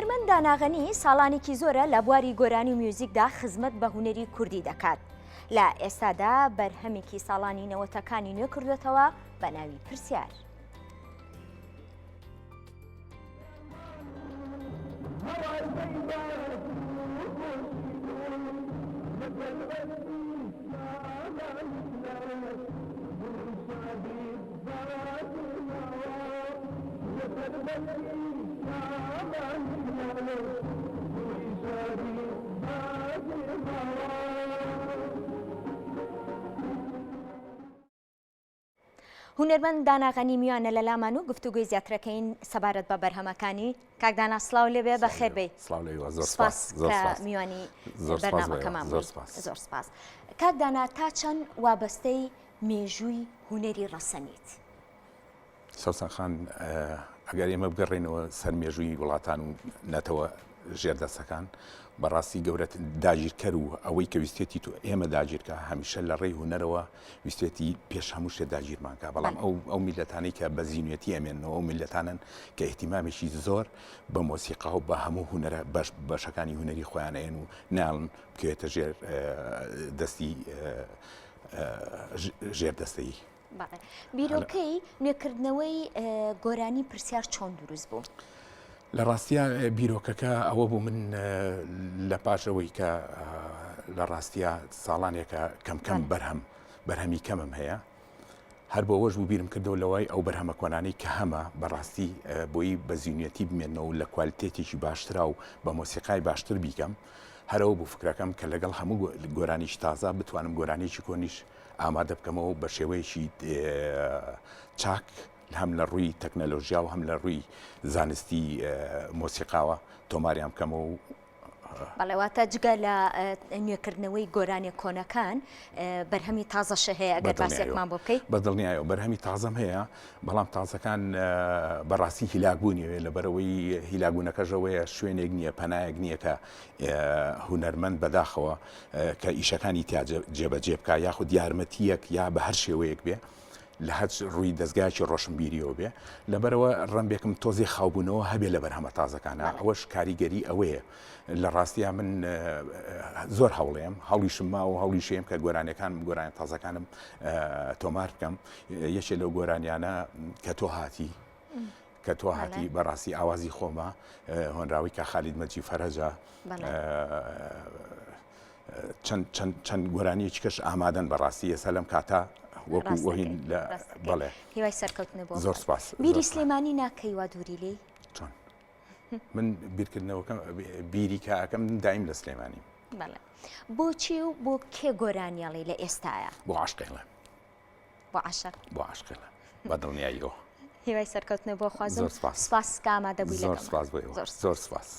هونەرمەند دانا غەنی ساڵانێکی زۆرە لە بواری گۆرانی و میوزیکدا خزمەت بە هونەری کوردی دەکات. لە ئێستادا بەرهەمێکی ساڵانی نەوەتەکانی نوێ کردوێتەوە بە ناوی پرسیار. هونەرمەند دانا غەنی میوانە لە لامان و گفتوگۆی زیاترەکەین سەبارەت بە بەرهەمەکانی کاک دانا سڵاو لێبێ بەخێر بێی سڵاو لە ئێوە زۆر سپاس سپاس زۆر کە سپاس میوانی زۆر سپاس بۆ ئێوە بەرنامەکەمان زۆر بووی سپاس زۆر سپاس کاک دانا تا چەند وابەستەی مێژووی هونەری ڕەسەنیت؟ سەوسەن خان ئەگەر ئێمە بگەڕێینەوە سەر مێژووی وڵاتان و نەتەوە ژێردەستەکان بەڕاستی گەورە داگیرکەر و ئەوەی کە ویستێتی تو ئێمە داگیرکە هەمیشە لە ڕێی هونەرەوە ویستێتی پێش هەموو شتێ داگیرمان کا بەڵام ئەو ئەو میلەتانەی کە بە زیینەتی ئەمێنەوە ئەو میلەتانن کە احتیمامێکی زۆر بە مۆسیقا و بە هەموو هونەرە بەش بەشەکانی هونەری خۆیان ئەیەن و ناڵن بکەوێتە ژێر دەستی ژێر دەستەیی. بەڵێ. بیرۆکەی نوێکردنەوەی گۆرانی پرسیار چۆن دروست بوو؟ لە ڕاستیا بیرۆکەکە ئەوە بوو من لە پاش ئەوەی کە لە ڕاستیا ساڵانێکە کەم کەم بەرهەم بەرهەمی کەمم هەیە هەر بۆ وەش بوو بیرم کردەوە لەوای ئەو بەرهەمە کۆنانەی کە هەمە بەڕاستی بۆی بە زیینەتی بمێنەوە لە کوالتێتێکی باشترا و بە مۆسیقای باشتر بیکەم هەرەوە بوو فکرەکەم کە لەگەڵ هەموو گۆرانیش تازە بتوانم گۆرانیی کۆنیش ئامادە بکەمەوە بە شێوەیەکی چاک هەم لە ڕووی تەکنەلۆژیا و هەم لە ڕووی زانستی مۆسیقاوە تۆماریان بکەمەوە و بەڵێ واتە جگە لە نوێکردنەوەی گۆرانیە کۆنەکان بەرهەمی تازەشە هەیە ئەگەر باسێکمان بۆ بکەیت بە دڵنیایەوە بەرهەمی تازەم هەیە بەڵام تازەکان بەڕاستی هیلاکبوونیەوێ لەبەرەوەی هیلاکبوونەکەشەوەیە شوێنێک نییە پەنایەک نییە کە هونەرمەند بەداخەوە کە ئیشەکانی تیا جێبەجێ بکا یاخود یارمەتیەک یا بە هەر شێوەیەک بێ لە هەچ ڕووی دەستگایکی ڕۆشنبیریەوە بێ لەبەرەوە ڕەنبێکم تۆزێ خاوبوونەوە هەبێ لە بەرهەمە تازەکانە ئەوەش کاریگەری ئەوەیە لە ڕاستیا من زۆر هەوڵێم هەڵیشم ما و هەوڵیشێم کە گۆرانەکانم گۆرانە تازەکانم تۆمار بکەم یەکێ لەو گۆرانیانە کە تۆ هاتی کە تۆ هاتی بەڕاستی ئاوازی خۆمە هۆنراوی کە خالید مەجی فەرەجە چەند گۆرانیەکی کەش ئامادەن بەڕاستی ئێستا لەم کاتە وەکو وەهین لە بەڵێ هیوای سەرکەوتنە بۆ زۆر سپاس بیری سلێمانی ناکەی وا دووری لێی چۆن من بیرکردنەوەکەم بیری کاکەم دایم لە سلێمانی بەڵێ بۆچی و بۆ کێ گۆرانیەڵی لە ئێستاە بۆ عاشقێڵە بۆ عاشق بۆ عاشقێڵە بە دڵنیاییەوە هیوای سەرکەوتنە بۆ خوازم زۆر سپاس سپاس کە ئامادە بووی زۆر لەگەڵمان سپاس بۆ ئێوە زۆر زۆر سپاس.